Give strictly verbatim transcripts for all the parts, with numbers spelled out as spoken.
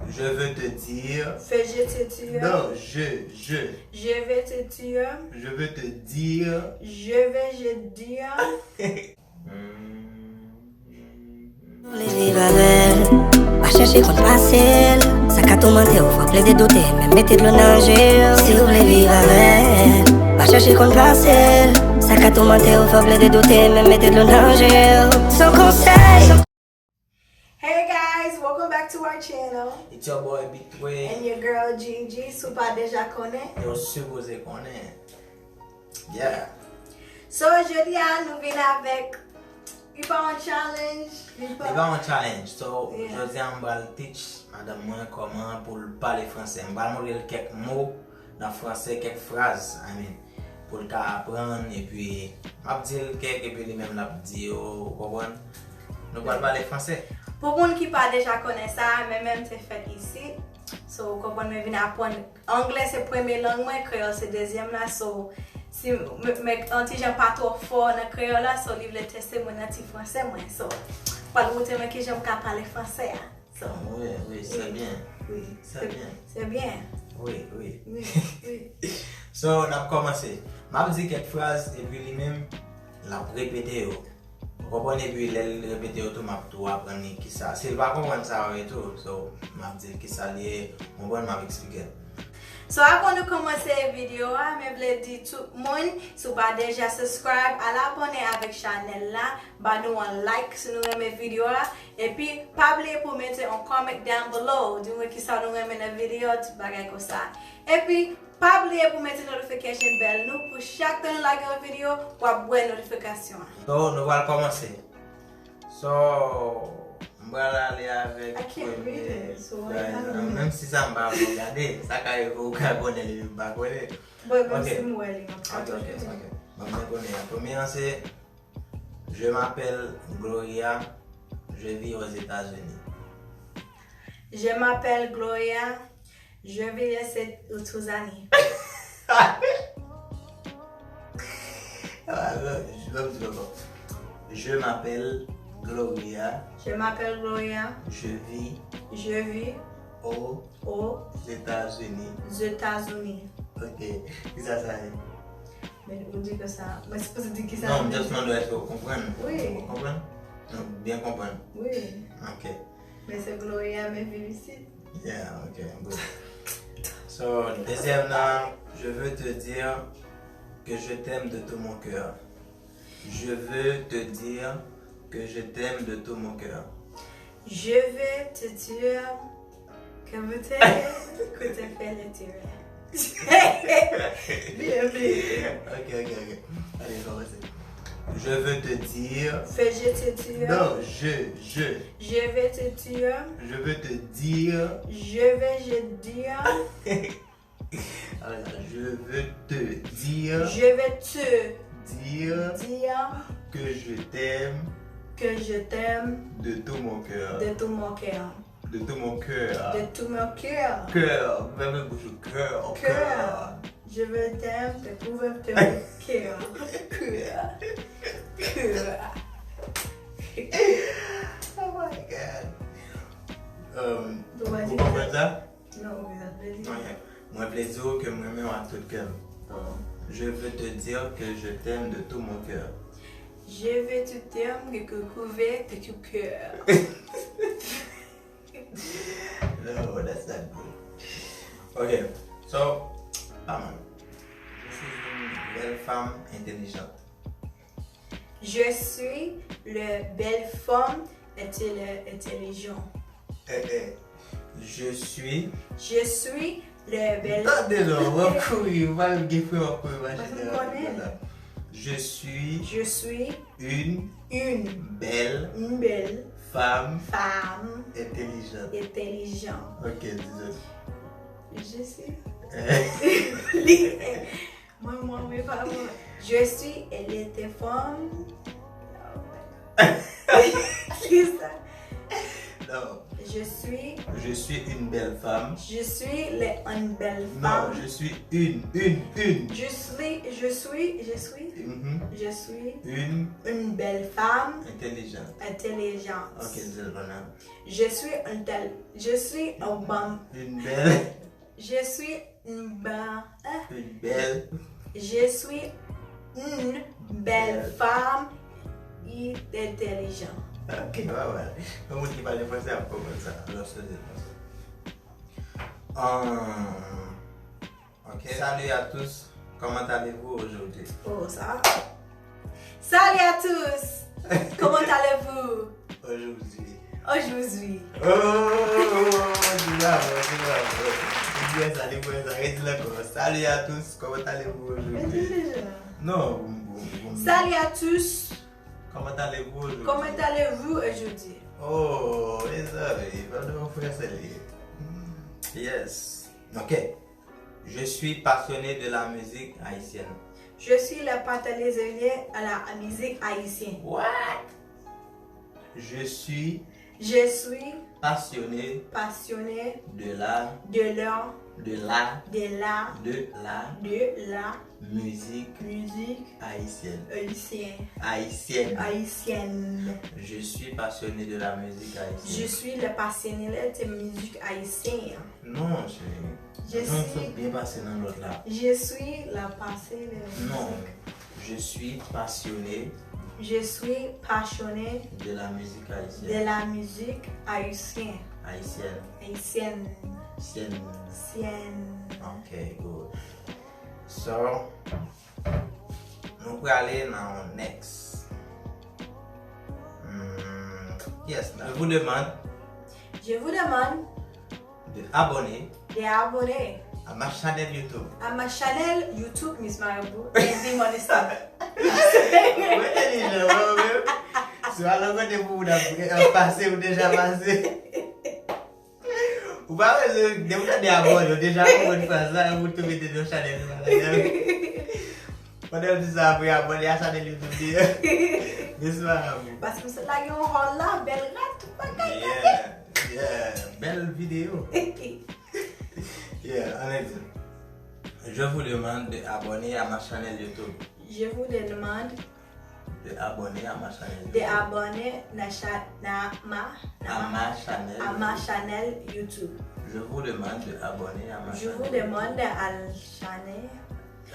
Je veux te dire. Fais je te dire. Non, je, je. Je vais te dire. Je veux te dire. Je vais je dire. Vle viv avè l, pa chèche konn pase l. Sa ka toumante w, fò plede doute, menm mete dlo nan je w. Si w vle viv avè l, pa chèche konn pase l. Sa ka toumante w, fò plede doute, menm mete dlo nan je w. Son konsèy. Hey guys, welcome back to our channel. It's your boy Big Twig. And your girl Gigi, si w pa deja konnen. Yo sipoze konnen. Yeah. So, jodi a nou vin avèk, li pa yon challenge, li Li pa yon challenge. So, Yeah. Jodi a m pral teach madanm mwen kòman pou l pale fransè. M pral montre l kèk mo nan fransè, kèk fraz, I mean, pou l ka aprann, epi m ap di l kèk, epi li menm l ap di yo, ou konprann? Nou pral pale fransè. Pou moun ki pa deja konnen sa, mwen menm te fèt isit. So, ou konprann, mwen vin aprann anglè se premye lang mwen, kreyòl se dezyèm la. So, si mwen an ti jan pa twò fò nan kreyòl la, so li vle teste mwen nan ti fransè mwen. So, pral montre mwen kijan m ka pale fransè a. So, Wi, wi, c'est bien. Wi, C'est bien. C'est bien. Wi, wi. Wi, wi. So, n ap kòmanse. M ap di kèk fraz, epi li menm, l ap repete yo. Ou konprann? Epi lè l repete yo tou, m ap tou aprann li kisa. Si l pa konprann sa yo tou, so, m ap di l kisa li ye, ou konprann, m ap eksplike l. So, avan nou kòmanse videyo a, mwen vle di tout moun, si w pa deja subscribe, al abòne avèk chanèl la, ba nou yon like si nou renmen videyo a, epi pa bliye pou mete yon comment down below, di mwen kisa nou renmen nan videyo, tout bagay konsa. Epi, pa bliye pou mete notification bell nou pou chak tan nou lage yon videyo, w ap wè notifikasyon an. So, nou pral kòmanse. So, m pral ale avèk I can't read it, so why you have me? Menm si sa m pa bon gade, sa ka rive ou ka konnen li menm pa konnen. Bon, menm Ok. Si m wè li, mwen pa Ok, ok, toujou. Ok. Bon, mwen konnen an. Premye an se, Je m'appelle Gloria, je vis aux États-Unis. Je m'appelle Gloria, je vis aux États-Unis. Ah, non, je vais vous dire encore. Je m'appelle Gloria, Je m'appelle Gloria, je vis je vis aux aux États-Unis. États-Unis. Ok, kisa sa ye? Men ou di konsa, mwen sipoze di kisa. Non, m just mande èske ou konprann. Wi. Ou konprann? Nou byen konprann. Wi. Ok. Men se Gloria, men viv isit. Yeah, ok, good. So, dezyèm nan, je veux te dire que je t'aime de tout mon cœur. Je veux te dire que je t'aime de tout mon cœur. Je vais te dire que vous t'aimez, que te fais le tiré. Bien, bien. Ok, ok, ok. Allez, on va essayer. Je veux te dire. Fais je te dire. Non, je, je. Je vais te dire. Je veux te dire. Je vais je dire. Alors, je veux te dire. Je vais te Dire dire que je t'aime que je t'aime de tout mon cœur. De tout mon cœur. De tout mon cœur. De tout mon cœur. Cœur. Mwen menm bouch ou, cœur. Cœur. Je veux t'aime de tout mon cœur. Cœur. Cœur. Oh my God. Um, Ou pa di Ou konprann sa? Non, ou pa di. Ok. Mwen vle di w ke m renmen w ak tout kè m. Oh. Je veux te dire que je t'aime de tout mon cœur. Je veux te t'aime que couvert de tout cœur. No, that's not good. Ok, so, pa mal. Je suis une belle femme intelligente. Je suis le belle femme et le intelligent. Eh, eh. Je suis. Je suis le belle. Tande non, w ap kouri, ou pa menm gen fre w ap kouri mache Mwen dèyè konnen. Konsa. Je suis Je suis une une belle une belle femme femme intelligente. Intelligent. Ok, dizon. Je suis. Eh, Li. Mwen, mwen, mwen, pa mwen. Je suis, elle était femme. Ki sa? Non. Je suis. Je suis une belle femme. Je suis le, une belle Non, femme. je suis une, une, une. Je suis, je suis, je suis, Mhm. je suis Une une belle femme intelligente. Intelligente. Ok, di l pandan. Je suis un tel, je suis un bon, Une belle. Je suis une bonne, hein? Une belle. Je suis une belle femme intelligente. Ok, pa mal. Yon moun ki pale franse ap konprann sa. Lòske se franse. Um, ok. Salut à tous. Comment allez-vous aujourd'hui? Oh, ça. Salut à tous! Comment allez-vous Aujourd'hui. Aujourd'hui? Oh, di bravo, di bravo. Di sa, di sa, redi l ankò. Salut à tous, comment allez-vous aujourd'hui? Non, bon, bon, bon. Salut à tous! Comment allez-vous aujourd'hui? Comment allez-vous aujourd'hui? Oh, mezanmi, pa de franse li. Yes. Ok. Je suis passionné de la musique haïtienne. Je suis le passionné à la musique haïtienne. What? Je suis Je suis passionné passionné de la, de la, de la, de la, de la de la musique musique haïtienne. haïtienne. Haïtienne. Haïtienne. Je suis passionné de la musique Je haïtienne. Suis le passionné de musique haïtienne. Non, chérie. Je Non, suis, sot byen pase nan lòt la. Je suis le passionné de Non. musique. Je suis passionné Je suis passionné de la musique de haïtienne. La musique haïtienne. Haïtienne. Haïtienne. Haïtienne. Haïtienne. Ok, good. So, nou prale nan yon next. Hmm, yes, je vous demande Je vous demande de abonner de abonner à ma chaîne YouTube. À ma chaîne YouTube, Miss Marabou, and be my star. Mwen entèlijan, mwen menm. Si w al nan kote pou moun ap pase, ou deja pase. Ou pa bezwen, depi w tande abòne, ou deja konprann fraz la, ou tou mete nan chanèl li malad. Pandan l di sa, apre abòne a chanèl YouTube li. Miss Marabou. Paske m sot lage yon hòl la, bèl rat, tout bagay. Yeah, yeah. Bèl videyo. Yeah, ann di. Je vous demande de abonner à ma chaîne YouTube. Je vous demande De abonner à ma chaîne YouTube. De abonner na cha, na ma, na À ma chaîne à ma YouTube. Channel YouTube. Je vous demande de abonner à ma Je chaîne vous YouTube. Demande à la chaîne.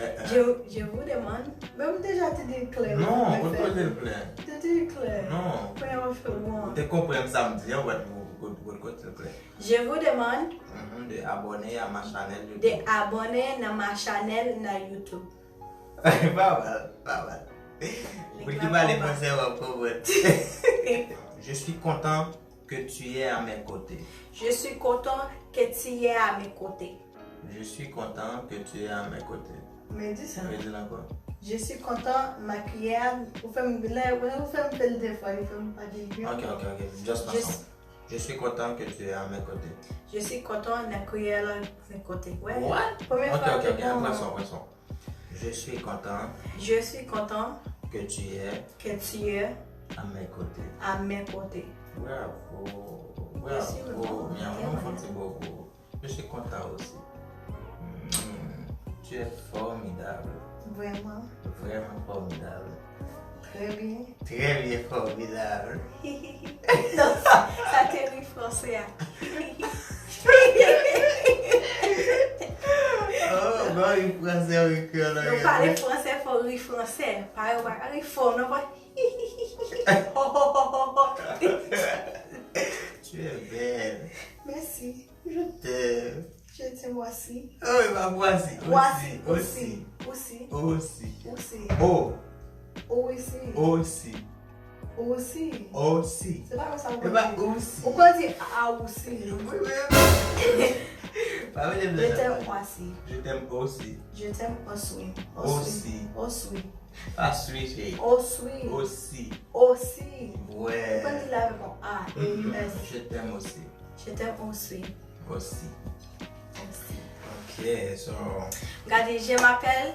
Eh, eh. Je, je vous demande. Men m deja te di l klè. Non, mwen ou fè. Kote l klè. Te di l klè. Non. Premye fwa m fè bon. Ou te konprann sa m di an, wè, ou, ou, ou kote l klè. Je vous demande Mhm, de abonner à ma chaîne YouTube. De abonner na ma channel na YouTube. Pa mal, pa mal. Moun ki pale fransè w ap konprann. Je suis content que tu es à mes côtés. Je suis content que tu es à mes côtés. Je suis content que tu es à mes côtés. Men di sa. Redi l ankò. Je suis content, maquillage. Ou fè m lè, ou fè m fè l de fwa, ou fè m pa di byen. Ok, ok, ok. Just Je fason. Je suis content que tu es à mes côtés. Je suis content, maquillage, mes côtés. Ouais. What? Premye Ok, fwa ok, ke ok. bon. Pran son, pran son. Je suis content Je suis content que tu es que tu es à mes côtés. À mes côtés. Bravo. Merci, Bravo. maman. Mwen fè ti bobo. Je suis content aussi. Hmm, tu es formidable. Vraiment. Vraiment formidable. Très bien. Très bien, formidable. Non, sa, sa te ri fransè a. Oh, bon, ri fransè, ri kreyòl. Nou pale fransè, fò ri fransè. Pare, pare, ri fò, non, pa. Tu es belle. Merci. Je t'aime. Je t'aime aussi. Oh, e pa mwasi. Mwasi, Osi. Osi. Osi. Osi. O. Osi. Osi. Osi. Osi. Se pa konsa ou E pa konn di. osi. Ou konn di a osi. Wi, wi. Pa vle Je mete sa. T'aime aussi. Je t'aime aussi. Je t'aime aussi. Aussi. Aussi. Pa swi, cheri. Aussi. Osi. Aussi. Ou konn Ouais. di la avèk yon A, E U S. Je t'aime aussi. Je t'aime aussi. Aussi. Aussi. Ok, so. Gade, je m'appelle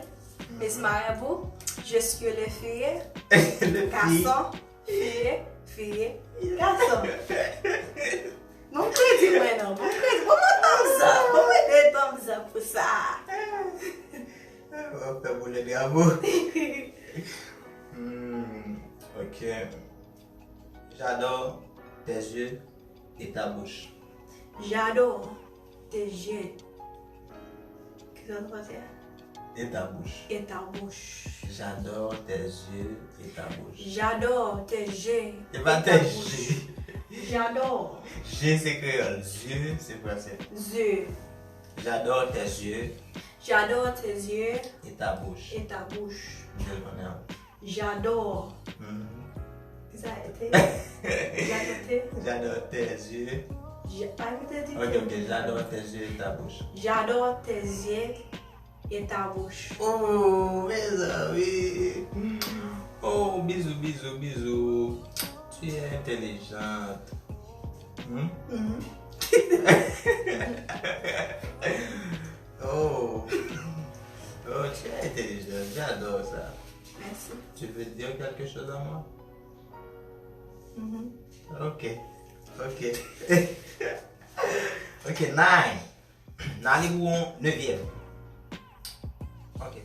Miss Marabou. Je suis le fille. Le fi. Garçon. Fille. Fille. Garçon. Non, Mwen non, bon, bon, bon, thumbs up, bon, mwen de thumbs up pou sa. W ap fè boule gravo. Hmm, ok. J'adore tes yeux et ta bouche. J'adore tes yeux. Kisa w pase a? Et ta bouche. Et ta bouche. J'adore tes yeux et ta bouche. J'adore tes yeux. Se pa tes yeux. J'adore. Je se kreyòl. Yeux se franse. Yeux. J'adore tes yeux. J'adore tes yeux. Et ta bouche. Et ta bouche. Mwen konnen. J'adore. Mhm. Kisa e te? J'adore te? J'adore tes yeux. Je, pa mete di te. Ok, ok, j'adore tes yeux et ta bouche. J'adore tes yeux et ta bouche. Oh, mezanmi. Oh, bisous, bisous, bisous. Tu es intelligente. Hmm? Mhm. Oh. Oh, tu es intelligente. J'adore ça. Merci. Tu veux dire quelque chose à moi? Mhm. Ok. Ok. Ok, nine. N ale pou yon nevyèm. Ok.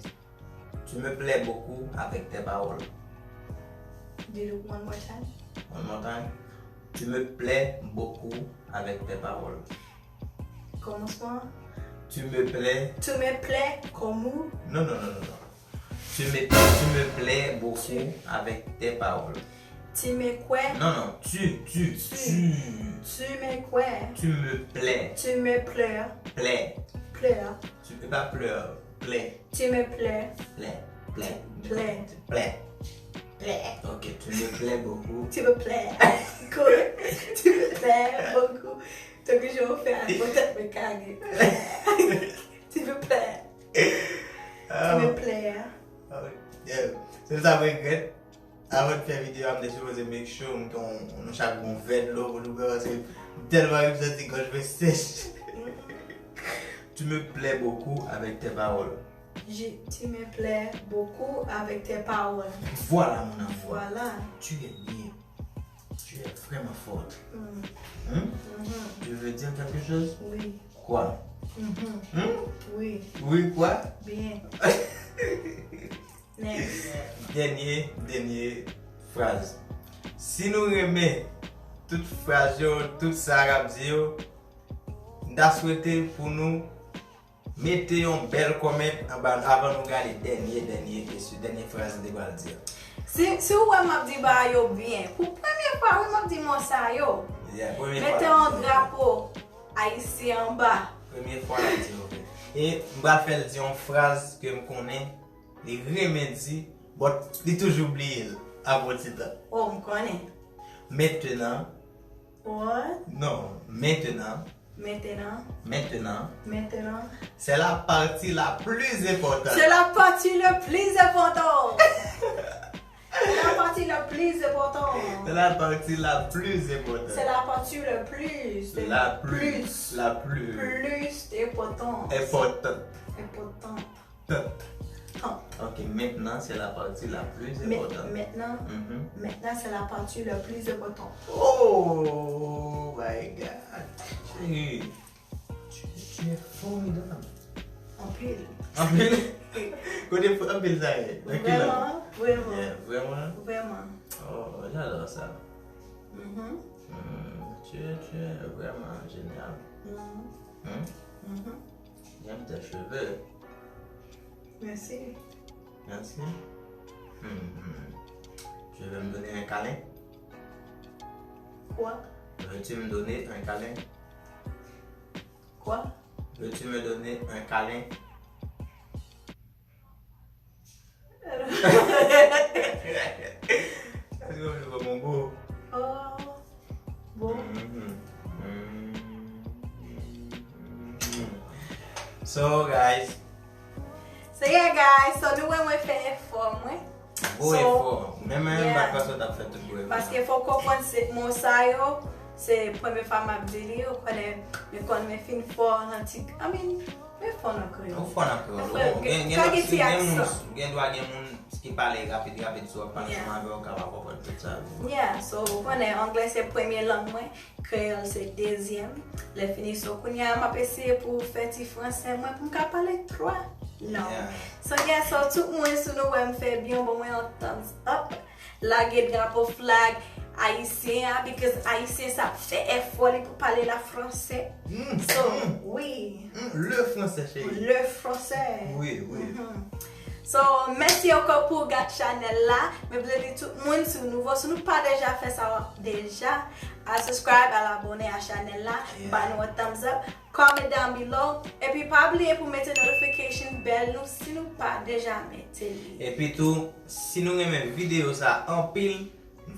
Tu me plais beaucoup avec tes paroles. Did it one more time. One more time. Tu me plais beaucoup avec tes paroles. Kòmansman. Tu me plais. Tu me plais comme ou? Non, non, non, non, non. Tu me, tu me plais beaucoup avec tes paroles. Tu me quoi? Non, non, tu, tu, tu. Tu me quoi? Tu me plais. Tu me plais. Plais. Plais. Tu peux pas pleurer. Plais. Tu me plais. Plais. Plais. Plais. Plais. Plais. Ok, tu me plais beaucoup. Tu me plais. Cool. Tu me plais beaucoup. Tankou jan w fè a, mwen tèt mwen kage. Tu me plais. Tu me plais. Ah, yeah. Se sa mwen regrèt. Avan de fè videyo a, m te sipoze make sure m gen yon, yon chak bon vè dlo pou nou bwè, paske m tèlman rive m santi gòj mwen sèch. Tu me plais beaucoup avec tes paroles. Je, tu me plais beaucoup avec tes paroles. Voilà, mon amour. Voilà. Tu es bien. Tu es vraiment forte. Mm. Hein? Mhm. Tu veux dire quelque chose? Oui. Quoi? Mhm. Hein? Oui. Oui, quoi? Bien. Next. Dènye, dènye fraz. Si nou renmen tout fraz yo, tout sa k ap di yo, m ta swete pou nou mete yon bèl comment anba avan nou gade dènye, dènye kesyon, dènye fraz li te pral di a. Si, si w wè m ap di bagay yo byen, pou premye fwa, wi, m ap di mo sa yo. Yeah, premye fwa. Mete yon drapo ayisyen anba. Premye fwa l ap di, ok. E m pral fè l di yon fraz ke m konnen li renmen di, but li toujou bliye l apre yon ti tan. Oh, m konnen. Mentenan. What? Non, mentenan. Mentenan. Mentenan. Mentenan. C'est la partie la plus importante. C'est la partie le plus important. C'est la partie le plus important. C'est la partie la plus importante. C'est la partie le plus. La plus. Plus. La plus. Plus important. Important. Important. Tant. Tant. Ok, maintenant, c'est la partie la plus importante. Maintenant, maintenant, c'est la partie la plus importante. Oh my God. Chérie, tu, tu es formidable. Anpil. Anpil? Kote anpil sa ye? Nan ki lang? Vraiment, vraiment. Yeah, vraiment? Vraiment. Oh, j'adore ça. Mhm. Hmm, tu es, tu es vraiment génial. Mhm. Hmm? Mhm. J'aime tes cheveux. Merci. Merci. Hmm, hmm. Tu veux me donner un câlin? Quoi? Veux-tu me donner un câlin? Quoi? Veux-tu me donner un câlin? Èske w vle pran yon bo? Oh, bon. Mhm. So, guys. So, yeah, guys. So, nou wè mwen fè efò mwen. Gwo efò. Menm mwen menm m pa t panse w t ap fè tout gwo efò. Paske fò w konprann se mo sa yo, se premye fwa m ap di li, ou konnen, men konn men fin fò nan ti, I mean, Mwen fò nan kreyòl. Ou fò nan kreyòl. Mwen fò gen, gen, gen ti aksan. Gen dwa gen moun ki pale rapid rapid si w ap pale ansanm avè w ka pa konprann tout sa. Yeah, so ou konnen anglè se premye lang mwen, kreyòl se dezyèm. Lè fini so kounye a m ap eseye pou fè ti fransè mwen pou m ka pale twa lang. So yeah, so tout moun si nou wè m fè byen bon mwen yon thumbs up. Lage drapo flag ayisyen an because ayisyen sa ap fè efò li pou pale la fransè. So wi. Le français chérie. Le français. Wi, wi. So, mèsi ankò pou gad chanèl la. Mwen vle di tout moun si w nouvo, si nou pa deja fè sa deja, al subscribe, al abone a chanèl la, ba nou yon thumbs up, comment down below, epi pa bliye pou mete notification bell nou si nou pa deja mete li. Epi tou, si nou renmen videyo sa anpil,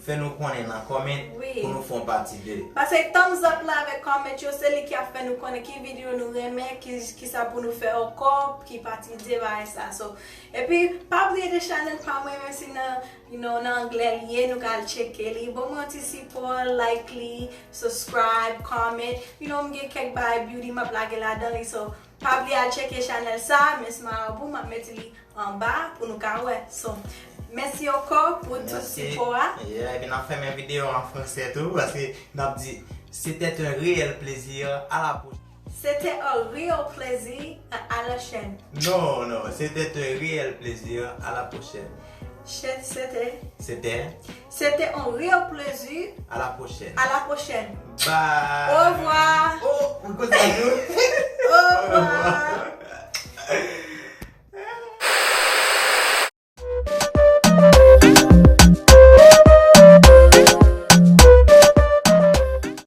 fè nou konnen nan comment pou nou fè yon pati de. Paske thumbs up la avèk comment yo se li ki ap fè nou konnen ki videyo nou renmen, ki kisa pou nou fè ankò, ki pati de bagay sa. So, epi pa bliye de chanèl pa mwen menm si nan you know, nan anglè li ye, nou ka al tcheke li. Ban mwen yon ti sipò, like li, subscribe, comment. You know, m gen kèk bagay beauty m ap lage ladan li. So, pa bliye al tcheke chanèl sa, Miss Marabou, m ap mete li anba pou nou ka wè. So, mèsi ankò pou tout sipò a. Yeah, epi n ap fèmen videyo an fransè tou, paske n ap di, c'était un réel plaisir, à la prochaine. C'était un real plaisir, à la chaîne. Non, non, c'était un réel plaisir, à la prochaine. C'était. C'était. C'était un real plaisir. À la prochaine. À la prochaine. Bye. Au revoir. Oh, ou kontan nou?